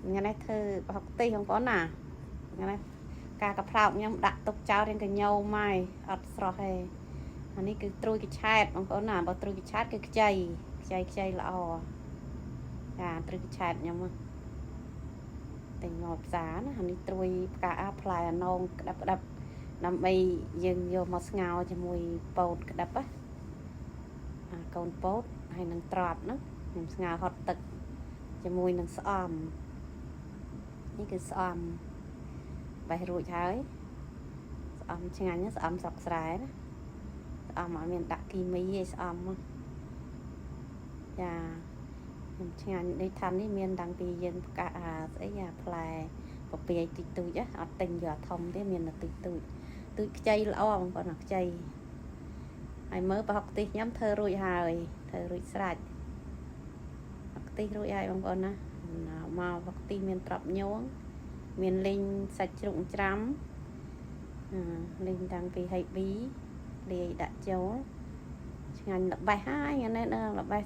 ថ្ងៃនេះធ្វើប្រហុកខ្ទិះបងប្អូនណាថ្ងៃនេះការកផ្លោកខ្ញុំដាក់ទុកចោលរៀងកញោមហើយអត់ស្រស់ទេអានេះគឺត្រួយកឆែតបងប្អូនណាបើត្រួយកឆែតគឺខ្ចីខ្ចីខ្ចីល្អចាត្រួយកឆែតខ្ញុំទិញមកផ្សារណាអានេះត្រួយផ្កាអាផ្លែអានងក្តាប់ក្តាប់ដើម្បីយើងយកមកស្ងោរជាមួយពោតក្តាប់ណាអាកូនពោតហើយនឹងត្រប់ហ្នឹងខ្ញុំស្ងោរហត់ទឹកជាមួយនឹងស្អំនេះគឺស្អំបេះរួចហើយស្អំឆ្ងាញ់ណាស្អំស្រុកស្រែណាស្អំអត់មានដាក់គីមីទេស្អំចាខ្ញុំឆ្ងាញ់ដូចថានេះមានតាំងពីយើងផ្កាអាស្អីអាផ្លែពពាយតិចតួចអត់ទិញយកធំទេមានតែតិចតួចទូចខ្ចីល្អបងប្អូនខ្ចីហើយមើលប្រហុកខ្ទិះខ្ញុំធ្វើរួចហើយធ្វើរួចស្រេចខ្ទិះរួចហើយបងប្អូនណាមកប្រហុកខ្ទិះមានត្រប់ញងមានលីងសាច់ជ្រូកច្រាំលីងតាំងពីហៃប៊ីលាយដាក់ចូលឆ្ងាញ់ល្បេះហើយថ្ងៃនេះល្បេះ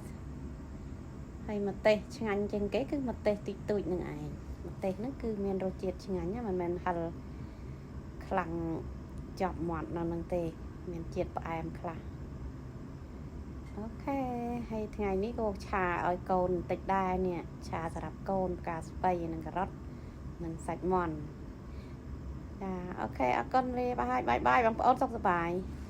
ហើយម្ទេសឆ្ងាញ់ជាងគេគឺម្ទេសតិចតួចនឹងឯងម្ទេសហ្នឹងគឺមានរសជាតិឆ្ងាញ់ណាមិនមែនហិលខ្លាំងចប់មាត់នៅនឹងទេ មានជាតិផ្អែមខ្លះOK ហើយថ្ងៃនេះក៏ឆាឲ្យកូនបន្តិចដែរនេះឆាសម្រាប់កូនផ្កាស្ពៃនិងការ៉ុតនិងសាច់មាន់ចា OK អរគុណលា bye bye bye បងប្អូនសុខសប្បាយ។